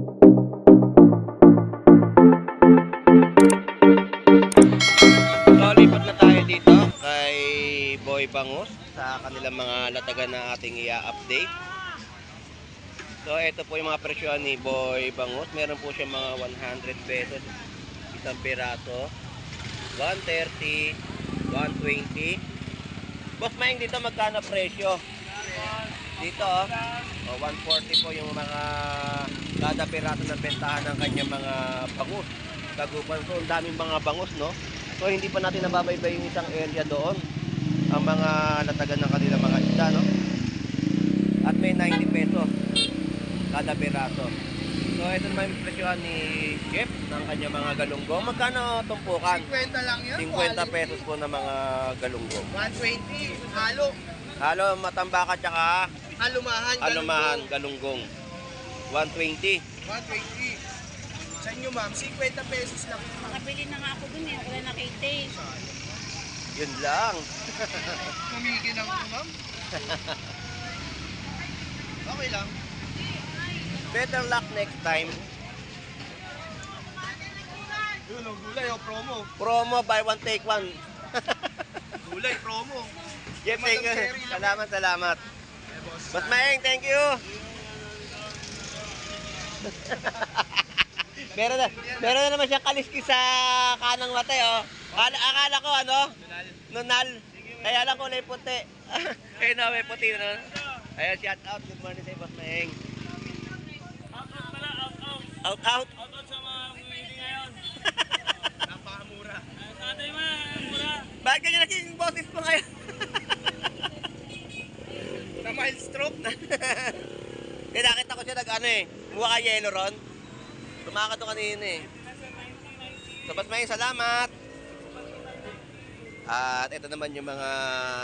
So, lipat na tayo dito kay Boy Bangus sa kanilang mga latagan na ating i-update. So, ito po yung mga presyo ni Boy Bangus. Meron po siya mga 100 pesos isang piraso, 130, 120. Boss Maing, dito magkano presyo? Dito, 140 po yung mga kada piraso ng bentahan ng kanyang mga bangus. Kagupan. So, ang daming mga bangus, no? So, hindi pa natin nababaybay yung isang area doon. Ang mga latagan ng kanilang mga isda, no? At may 90 pesos kada piraso. So, ito naman yung presyohan ni Jeff ng kanyang mga galunggong. Magkano tumpukan? 50 lang yan. 50 pesos po na mga galunggong. 120. Halo. Halo, matambaka tsaka Halumahan. alumahan, galunggong. 120. 120. Sa inyo ma'am, 50 pesos lang. Makabili na nga ako dun eh. Wala nakita. Yun lang. Mamigil lang po ma'am. Okay lang. Better luck next time. Yun o, gulay o, promo. Promo, buy one, take one. Gulay, promo. Jeff, thank you. Salamat. Boss Maeng, thank you. meron na naman siyang kaliskis sa kanang matay, oh. Akala ko, ano? Nunal. Kaya lang kulay puti. Kaya na, may puti na. Ayan, shout out. Good morning sa Boss Maeng. Out. Out sa mga bumili ngayon. Napakamura. Tatay ma, mura. Bakit ganyan naging boses po ngayon? Sa mild stroke na. Eh, nakita ko siya nag-ano eh. Mukha ka yellow ron. Tumaka to kanina eh. So, Boss Maeng, salamat. At ito naman yung mga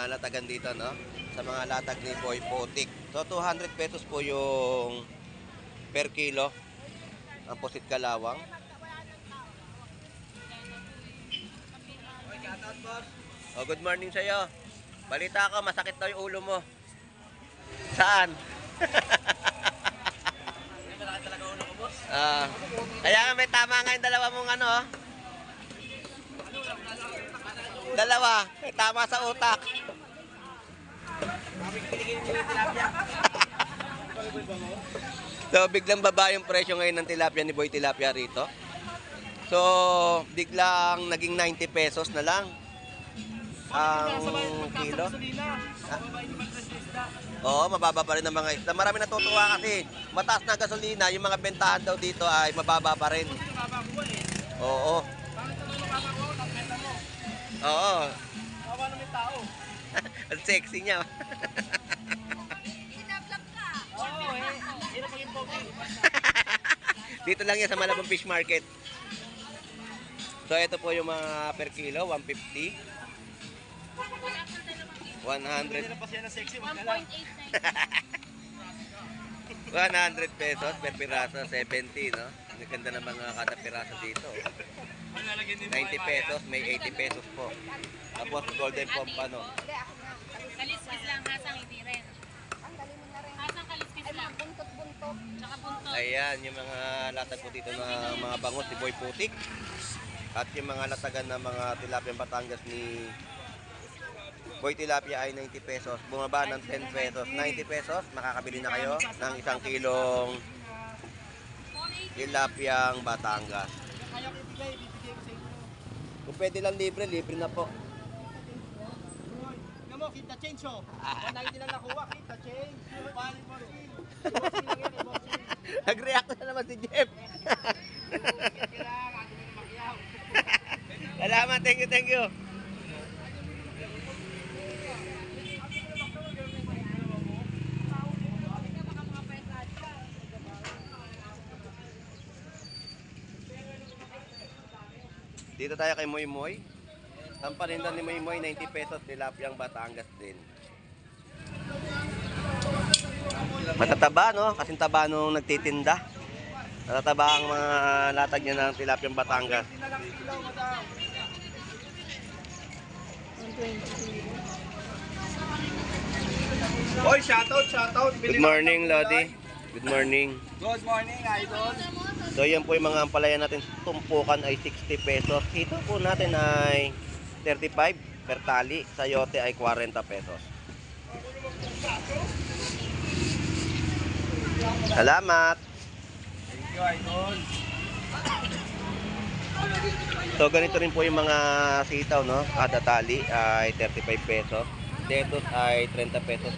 latagan dito, no? Sa mga latag ni Boy Putik. So, 200 pesos po yung per kilo. Ang pusit kalawang. Oh, good morning sa iyo. Balita ko, masakit daw yung ulo mo. Saan? Kaya nga may tama nga yung dalawa mong ano. Dalawa, may tama sa utak. So, biglang baba yung presyo ngayon ng tilapia ni Boy Tilapia rito. So, biglang naging 90 pesos na lang ang kilo. Oo, mababa pa rin ang mga isda. Marami natutuwa kasi mataas na gasolina, yung mga bentahan daw dito ay mababa pa rin. Oo. Oo. Ang sexy niya. Dito lang yan sa Malabon Fish Market. So ito po yung mga per kilo, 150. 100. 100 pesos per piraso, 70, no? Ang ganda ng mga kada piraso dito. 90 pesos, may 80 pesos po. Tapos golden pompano. Kaliskis lang, hasang hindi rin. Hasang kaliskis lang. Buntot-buntot. Tsaka buntot. Ayan, yung mga latag po dito na mga bangus ni Boy Putik. At yung mga latagan ng mga tilapia Batangas ni Boy Tilapia ay 90 pesos. Bumaba ng 10 pesos. 90 pesos, makakabili na kayo ng 1 kilong tilapiyang Batangas. Kung pwede lang libre, libre na po. Tingnan mo, kita change oh. Wala hindi lang nakuha, kita change. Bali mo rin. Nag-react na naman si Jeff. Salamat, thank you. Dito tayo kay Moy Moy. Ang paninda ni Moy Moy, 90 pesos, tilapiyang Batangas din. Matataba, no? Kasing taba nung nagtitinda. Matataba ang mga latag niya ng tilapiyang Batangas. Oy, shoutout. Good morning, Lodi. Good morning. Good morning, idol. So yan po yung mga ampalaya natin. Tumpukan ay 60 pesos. Ito po natin ay 35 per tali. Sayote ay 40 pesos. Salamat. Thank you, idol. So ganito rin po yung mga sitaw, no? Kada tali ay 35 pesos. Detos ay 30 pesos.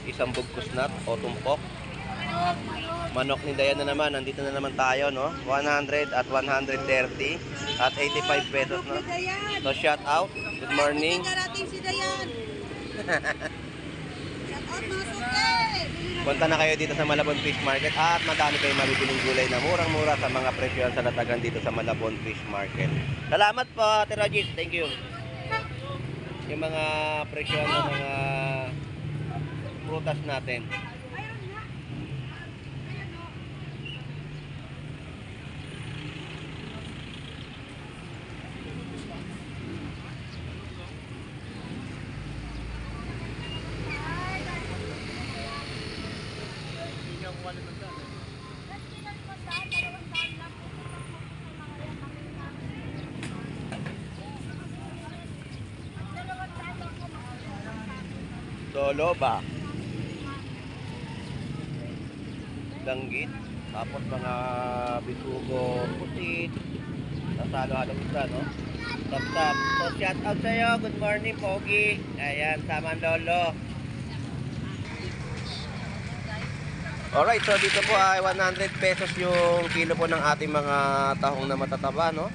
Isang bugkos nut o tumpok. Manok ni Dayan na naman, nandito na naman tayo, no? 100 at 130 at 85 pesos, no? So shout out, good morning. Darating si Dayan. Shout out mga suke. Punta na kayo dito sa Malabon Fish Market at madami kayong mabibiling gulay na murang-mura sa mga presyo sa latagan dito sa Malabon Fish Market. Salamat po, Ate Rajit. Thank you. Yung mga presyo ng mga prutas natin. Doloba. Danggit. Tapos mga bisugo pusit. Nasalo-halo isa, no? Tap-tap. So shout out sa'yo. Good morning, Pogi. Ayan, Saman Lolo. Alright, so dito po ay 100 pesos yung kilo po ng ating mga tahong na matataba, no?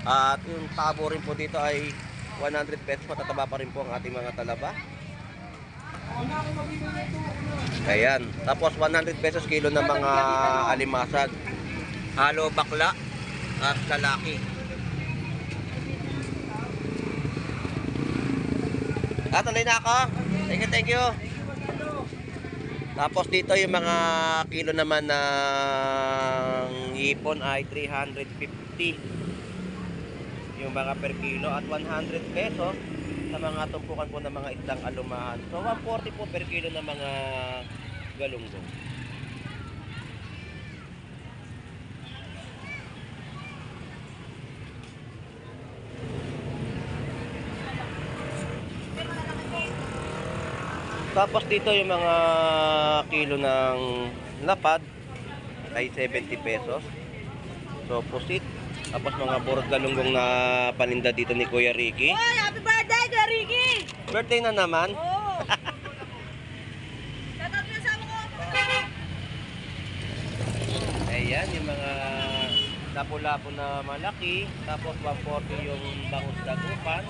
At yung tabo rin po dito ay 100 pesos, matataba pa rin po ang ating mga talaba. Ayan, tapos 100 pesos kilo ng mga alimasag. Halo bakla at lalaki. Tuloy na ako. Thank you. Tapos dito yung mga kilo naman ng hipon ay 350. Yung mga per kilo at 100 pesos sa mga tumpukan po ng mga isdang alumahan. So 140 po per kilo ng mga galunggong. Tapos dito yung mga kilo ng lapad ay 70 pesos. So pusit. Tapos mga burot galunggong na paninda dito ni Kuya Ricky. Oy, happy birthday, Kuya Ricky! Birthday na naman. Oo. Shout out yung asawa ko. Ayan, yung mga lapo-lapo na malaki. Tapos 140 yung bangus dagupan.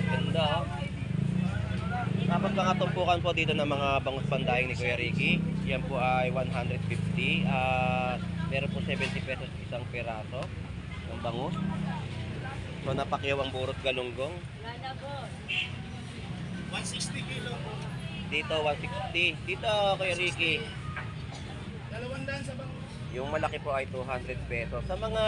Ganda, oh. Tapos mga tumpukan po dito ng mga bangus pandaing ni Kuya Ricky. Yan po ay 150. Meron po 70 pesos isang piraso ng bangus. So napakyaw ang burot galunggong. 160 kilo. Dito 160. Dito Kuya Ricky. 200 sa bang. Yung malaki po ay 200 pesos. Sa mga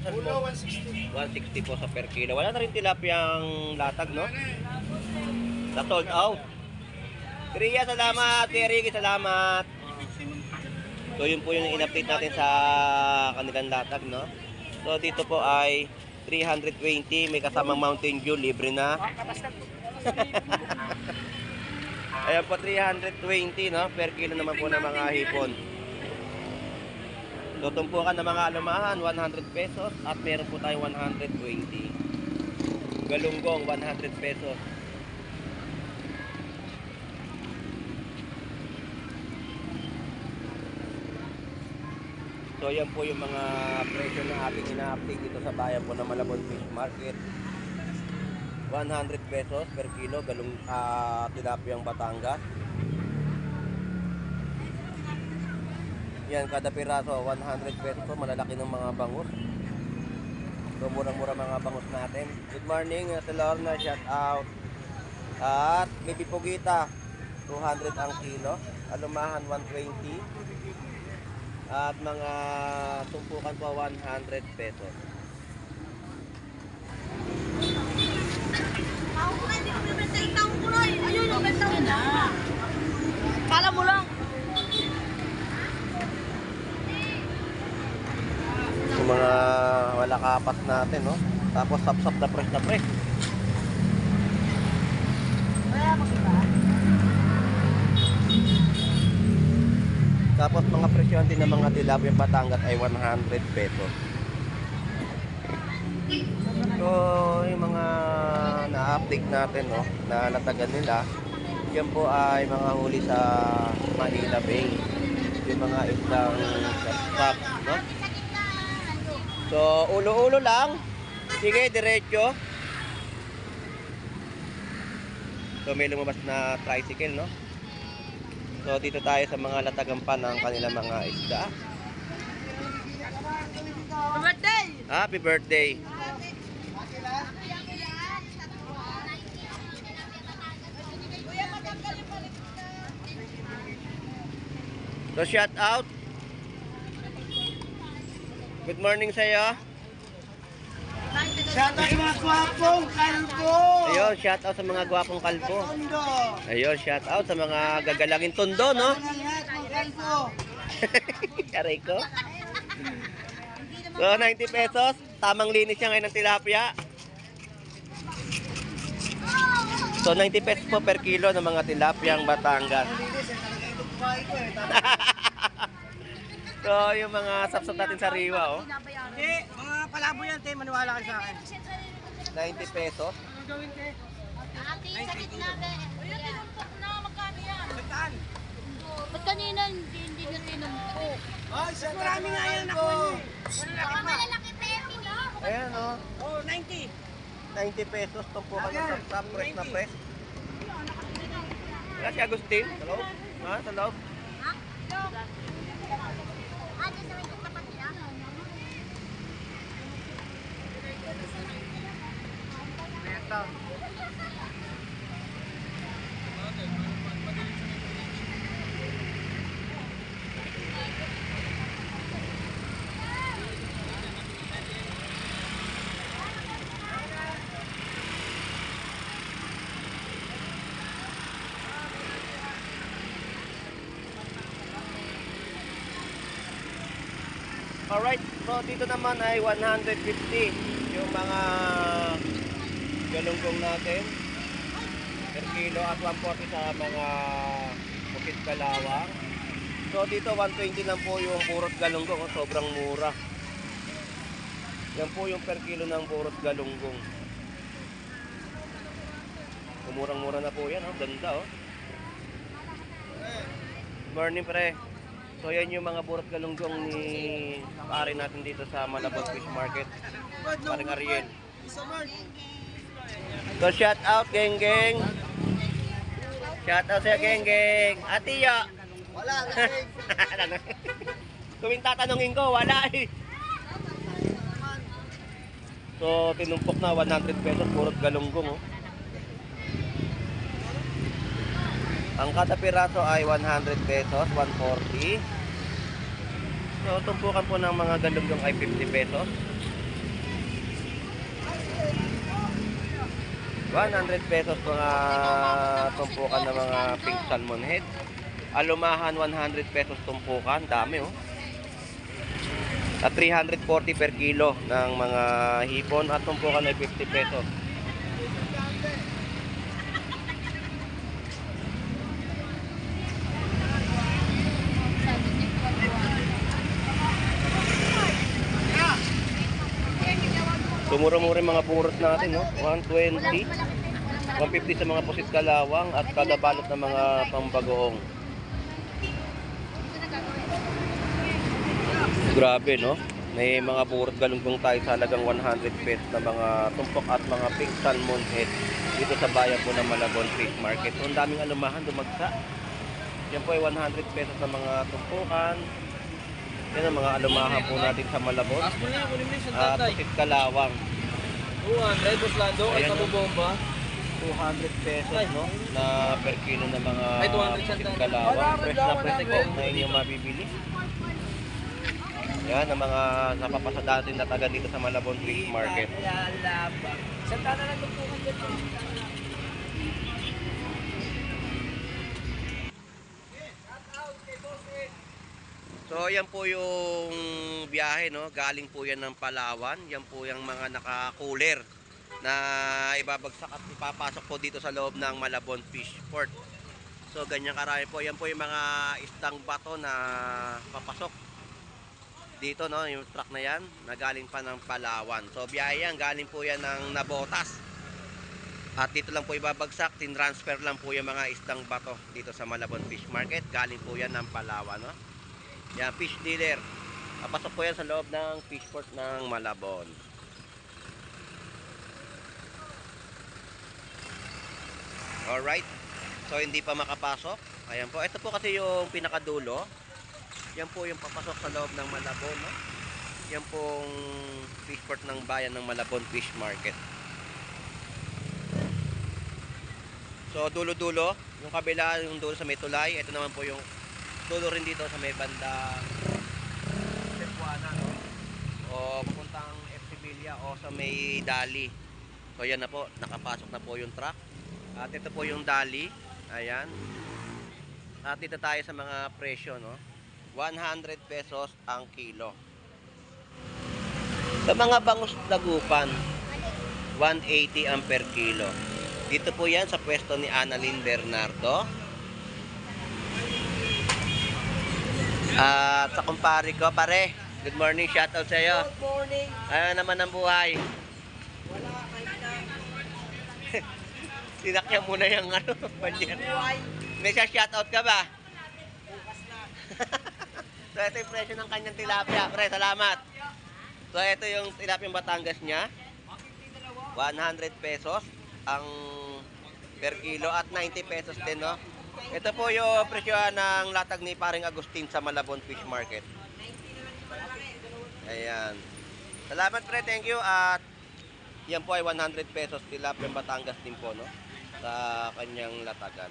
Ulo, 160. 160 po sa per kilo. Wala na rin tilapiyang latag, no? Na sold out. Tria, salamat. Kuya Ricky, salamat. So yun po yung in-update natin sa kanilang latag, no? So dito po ay 320. May kasamang Mountain Dew. Libre na. Ayan po 320, no? Per kilo naman po ng mga hipon. So tumpukan ng mga alumahan 100 pesos at meron po tayong 120. Galunggong 100 pesos. So yan po yung mga presyo na ating ina-update dito sa bayan po ng Malabon Fish Market. 100 pesos per kilo tilapiyang Batangas. Yan, kada piraso 100 pesos. So, malalaki ng mga bangus. So murang-mura mga bangus natin. Good morning, Ate Lorna, shout out. At Baby Pugita 200 ang kilo. Alumahan 120. At mga tumpukan po 100 pesos. Ako po, hindi ko naman tayo tapas natin, no? Tapos sap-sap na press na press. Tapos mga presyon din ng mga tilapia Batangas ay 100 pesos. So, yung mga na-update natin, no, na latagan nila, yan po ay mga huli sa Manila Bay. Yung mga islang stop, no? So, ulo-ulo lang. Sige, diretso. So, may lumabas na tricycle, no? So, dito tayo sa mga latagampan ng kanilang mga isda. Birthday! Happy birthday! So, shout out. Good morning sa iyo. Shout out mga kwapong kalbo! Ayun, shout out sa mga gwapong kalbo. Tondo! Ayun, shout out sa mga gagalangin tondo, no? Lahat mga kalbo! Aray ko. So, 90 pesos. Tamang linis siya ngayon ng tilapia. So, 90 pesos po per kilo ng mga tilapiyang Batangas. So, yung mga sapsap natin sa riwa, oh. Hindi, mga palabo yan, te. Maniwala kayo sa akin. 90 pesos. Ate, sa gitna be. Ayun, tinumpok na. Magkano yan? Saan? Ba't kanina hindi nyo tinumpok? Oh, isang marami nga yan ako. Malalaki pa. Malalaki pepi, no? Ayan, oh. Oh, 90. 90 pesos. Tumpukan ng sapsap. Press na press. Wala si Agustin. Sa loob. Ha? Sa loob. Ha? Ate, sa may tapat nila? Alright, so dito naman ay 150 yung mga galunggong natin per kilo at 140 sa mga Bukit Kalawang. So dito 120 lang po yung purot galunggong, oh, sobrang mura. Yan po yung per kilo ng purot galunggong. Murang-mura na po yan, oh. Ganda, oh. Morning, pre. So yan yung mga burot galunggong ni pare natin dito sa Malabon Fish Market. Paring Ariel. So shout out geng geng. Shout out sa geng geng. Atiya. Wala, Kung tatanungin ko, wala eh. So tinumpok na 100 pesos burot galunggong, oh. Ang kada piraso ay 100 pesos, 140. So, tumpukan po ng mga galunggong ay 50 pesos. 100 pesos mga tumpukan ng mga pink salmon head. Alumahan 100 pesos tumpukan, dami, oh. At 340 per kilo ng mga hipon at tumpukan ay 50 pesos. Sumura-mura yung mga burot natin, no? 120, 150 sa mga pusit kalawang at kada balot ng mga pambagoong. Grabe, no? May mga burot galunggong tayo sa halagang 100 pesos na mga tumpok at mga pink salmon head dito sa bayan po ng Malabon Fish Market. So, ang daming alumahan, dumagsa. Yan po ay 100 pesos sa mga tumpukan. Yan ang mga alumahan po natin sa Malabon. Pusit kalawang. 200, Boss Lando, Ayan, no? bomba. 200 pesos, no? Na per kilo na mga Ay, 200 siya, pusit Dan. kalawang. Wala, Fresh wala, na fresh wala, po wala. na inyong mabibili. Yan ang mga napapasada natin na taga dito sa Malabon Fish Market. Santa na lang tugtungan dyan. So So yan po yung biyahe, no? Galing po yan ng Palawan. Yan po yung mga naka-cooler na ibabagsak at ipapasok po dito sa loob ng Malabon Fish Port. So ganyan karami po. Yan po yung mga isdang bato na papasok dito, no? Yung truck na yan na galing pa ng Palawan. So biyahe yan, galing po yan ng Nabotas. At dito lang po ibabagsak, tin-transfer lang po yung mga isdang bato dito sa Malabon Fish Market. Galing po yan ng Palawan, no? Yan, fish dealer. Papasok po yan sa loob ng fish port ng Malabon. Alright. So, hindi pa makapasok. Ayan po. Ito po kasi yung pinakadulo. Yan po yung papasok sa loob ng Malabon, no? Yan pong fish port ng bayan ng Malabon Fish Market. So, dulo-dulo. Yung kabila, yung dulo sa may tulay. Ito naman po yung dulo rin dito sa may banda Cebuana, no? O pupuntang Sibilia o sa may Dali. So yan na po, nakapasok na po yung truck. At ito po yung Dali. Ayan. At dito tayo sa mga presyo, no? 100 pesos ang kilo. Sa mga bangus dagupan, 180 ang per kilo. Dito po yan sa pwesto ni Annalyn Bernardo. At sa kumpare ko, pare, good morning, shoutout sa iyo. Good morning. Ano naman ang buhay? Wala, kahit na. Sinakyan muna yung ano, banyer. Buhay. May siya shoutout ka ba? Bukas na. So ito yung presyo ng kanyang tilapia, pre, salamat. So ito yung tilapia Batangas niya. 100 pesos ang per kilo at 90 pesos din, no? Ito po yung presyo ng latag ni Paring Agustin sa Malabon Fish Market. Ayan. Salamat pre, thank you. At yan po ay 100 pesos tilapia Batangas din po, no? Sa kanyang latagan.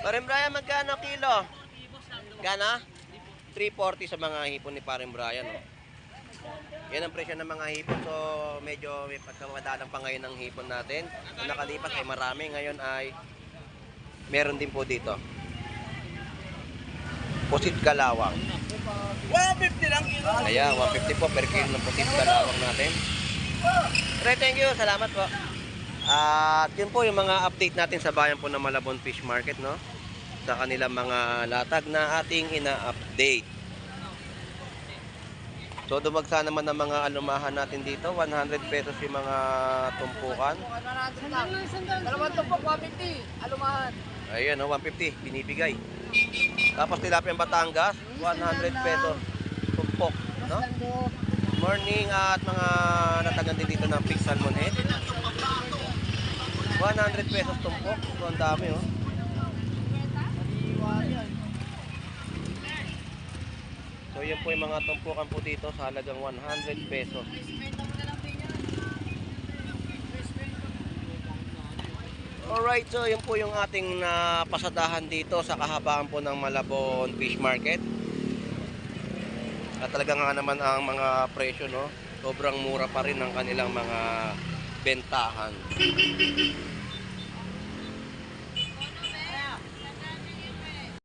Paring Brian, magkano kilo? Gana? 340 sa mga hipon ni Paring Brian, no? Yan ang presyo ng mga hipon. So medyo may pagkamadalang pa ngayon ng hipon natin. Kung nakalipas ay marami. Ngayon ay meron din po dito pusit kalawang. 150 lang kilo. Ayan, 150 po per kilo ng pusit kalawang natin. Pre, thank you. Salamat po. At yun po yung mga update natin sa bayan po ng Malabon Fish Market, no? Sa kanilang mga latag na ating ina-update. So dumagsa naman ng mga alumahan natin dito, 100 pesos yung mga tumpukan. Dalawang tumpok, 150. Alumahan. Ayan, no, 150 binibigay. Tapos tilapia Batangas, 100 pesos tumpok, no? Morning at mga natagan din dito ng pig salmon head. 100 pesos tumpok. So ang dami, oh. So yun po yung mga tumpukan po dito sa halagang 100 pesos. Alright, so yun po yung ating napasadahan dito sa kahabaan po ng Malabon Fish Market. At talaga nga naman ang mga presyo, no? Sobrang mura pa rin ang kanilang mga bentahan.